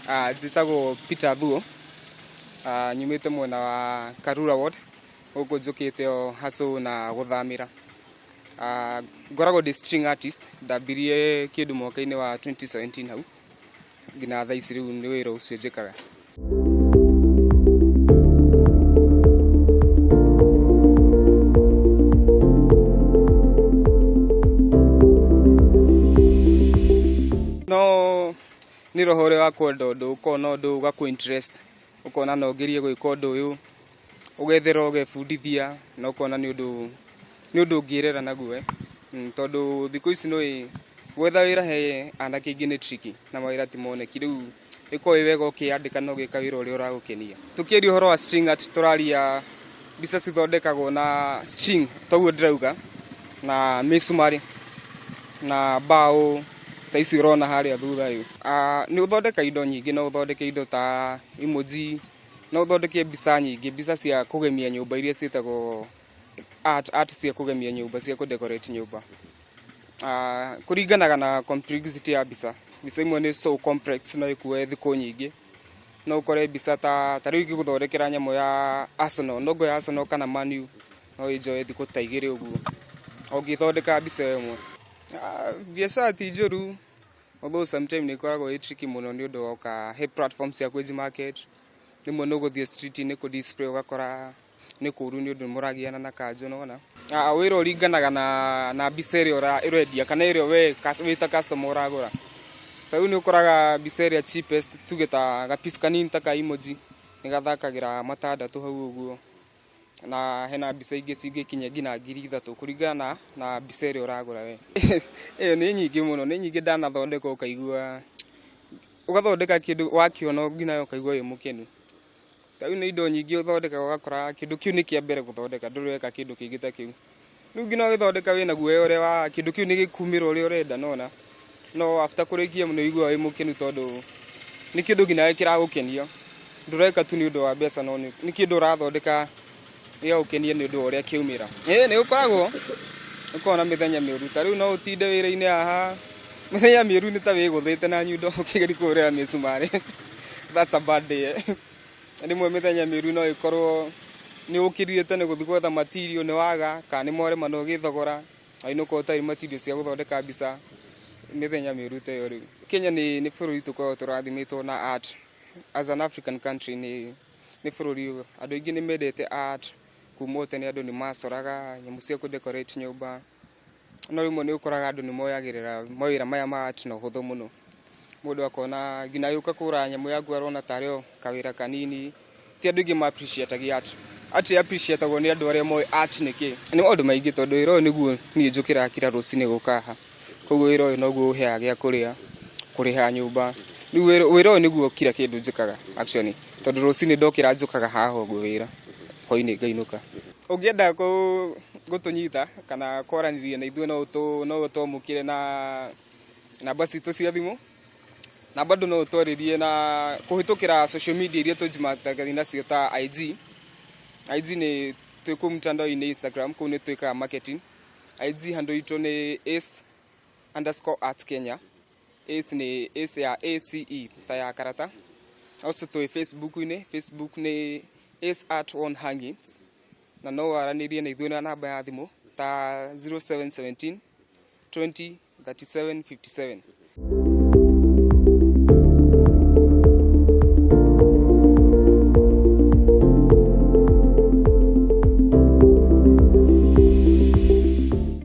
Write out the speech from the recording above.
Njĩtagwo Peter Thuo, nyumĩte mwena wa Karura ward, gũkũ njũkĩte o hustle na gũthamĩra. Ngoragwo ndĩ string artist, ndambirie kĩndũ mwaka-inĩ wa 2017 hau, nginya thaa ici rĩu nĩ wĩra ũcio njĩkaga. No nĩ roho ũrĩa wa kwenda ũndũ, ũkona ũndũ ũgakũ interest, ũkona no ngerie gwĩka ũndũ ũyũ, ũgethera ũgebundithia na ũkona nĩ ũndũ nĩ ũndũ ũngĩrera naguo tondũ thikũ ici nĩ gwetha wĩra he anake aingĩ nĩ tricky na mawĩra ti moneki, rĩu ĩkoragwo ĩ wega ũkĩyandĩka na ũgeka wĩra ũrĩa ũragũkenia. Tũkĩaria ũhoro wa string art tũraria mbica cithondekagwo na string toguo ndĩrauga na mĩcumarĩ na mbaũ ta ici ũrona harĩa thutha ĩ. Nĩ ũthondekaga indo nyingĩ, no ũthondeke indo ta emoji, no ũthondeke mbica nyingĩ, mbica cia kũgemia nyũmba iria ciĩtagwo art, art cia kũgemia nyũmba, cia kũ decorate nyũmba. Kũringanaga na complexity ya mbica, mbica imwe nĩ so complex no ĩkuoe thikũ nyingĩ, no ũkore mbica ta rĩu ingĩgũthondekera nyamũ ya Arsenal, logo ya Arsenal kana Man U no ĩnjoe thikũ ta igĩrĩ ũguo, ũngĩthondeka mbica ĩyo ĩmwe. Biacara ti njũru, although sometime nĩ ĩkoragwo ĩ tricky mũno nĩ ũndũ woka he platform cia kwĩ market, rĩmwe nĩ ũgũthiĩ street inĩ kũ display ũgakora nĩ kũru nĩ ũndũ nĩ mũragiana na kanjũ nĩwona. Wĩra ũringanaga na mbica ĩrĩa ũrendia kana ĩrĩa we wĩ ta customer ũragũra. Ta rĩu nĩ ũkoraga mbica ĩrĩa cheapest tuge ta ga piece kanini ta ka emoji nĩ gathakagĩra matandatũ hau ũguo. Na hena mbica ingĩ cingĩkinya nginya 3000 kũringana na mbica ĩrĩa ũragũra we. Ĩyo nĩ nyingĩ mũno, nĩ nyingĩ ndanathondeka ũkaigua, ũgathondeka kĩndũ wakĩona nginya ũkaigua wĩ mũkenu. Ta rĩu nĩ indo nyingĩ ũthondekaga ũgakora kĩndũ kĩu nĩ kĩa mbere gũthondeka ndũrĩ weka kĩndũ kĩngĩ ta kĩu. Rĩu nginya ũgĩthondeka wĩna guoya ũrĩa wa kĩndũ kĩu nĩ gĩkumĩra ũrĩa ũrenda nĩwona, no after kũrĩkia nĩ ũiguaga wĩ mũkenu tondũ nĩ kĩndũ nginya kĩragũkenia. Ndũreka tu nĩ ũndũ wa mbeca no nĩ kĩndũ ũrathondeka gĩgagũkenia nĩ ũndũ wa ũrĩa kĩaumĩra. Ĩĩ nĩ gũkoragwo, nĩ gũkoragwo na mĩthenya mĩũru ta rĩu no ũtinde wĩra-inĩ haha, mĩthenya mĩũru nĩ ta wĩgũthĩte na nyundo ũkĩgeria kũhũrĩra mĩcumarĩ that's a bad day. Rĩmwe mĩthenya mĩũru no ĩkorwo nĩ ũkĩrire tene gũthiĩ gwetha material nĩ waga kana nĩ mwaremana ũgĩthogora, wainũka ũtarĩ material cia gũthondeka mbica, mĩthenya mĩũru ta ĩyo rĩu. Kenya nĩ bũrũri tũkoragwo tũrathimĩtwo na art, as an African country nĩ bũrũri andũ aingĩ nĩ mendete art, kuma o tene andũ nĩ macoraga nyamũ cia kũ decorate nyũmba, no rĩmwe nĩ ũkoraga andũ nĩ moyagĩrĩra mawĩra maya ma art na ũhũthũ mũno. Mũndũ akona nginya agĩũka kũgũra nyamũ yaku arona tarĩ o kawĩra kanini, ti andũ aingĩ ma appreciate art. Art ĩ appreciate agwo nĩ andũ arĩa moĩ art nĩ kĩ. Nĩ maũndũ maingĩ tondũ wĩra ũyũ nĩguo niĩ njũkĩraga kila rũcinĩ gũka haha, koguo wĩra ũyũ noguo ũheaga gĩa kũrĩa, kũrĩha nyũmba, rĩu wĩra ũyũ nĩguo kila kĩndũ njĩkaga actually, tondũ rũcinĩ ndokĩra njũkaga haha ũguo wĩra, hwainĩ ngainũka. Ũngĩenda gũtũnyita kana kwaranĩria na ithuĩ no ũtwamũkĩre na namba citũ cia thimũ, na bado no ũtwarĩrie na kũhĩtũkĩra social media iria tũnjimatagĩra nacio ta IG. IG nĩ twĩ kũu mtandao-inĩ Instagram, kũu nĩ twĩkaga marketing. IG handle itũ nĩ ace_art Kenya. Ace nĩ ace ya ACE ta ya karata. Also twĩ Facebook-inĩ, Facebook nĩ Ace Art Wall Hangings, na no waranĩrie na ithuĩ na namba ya thimũ ta 0717 20 37 57.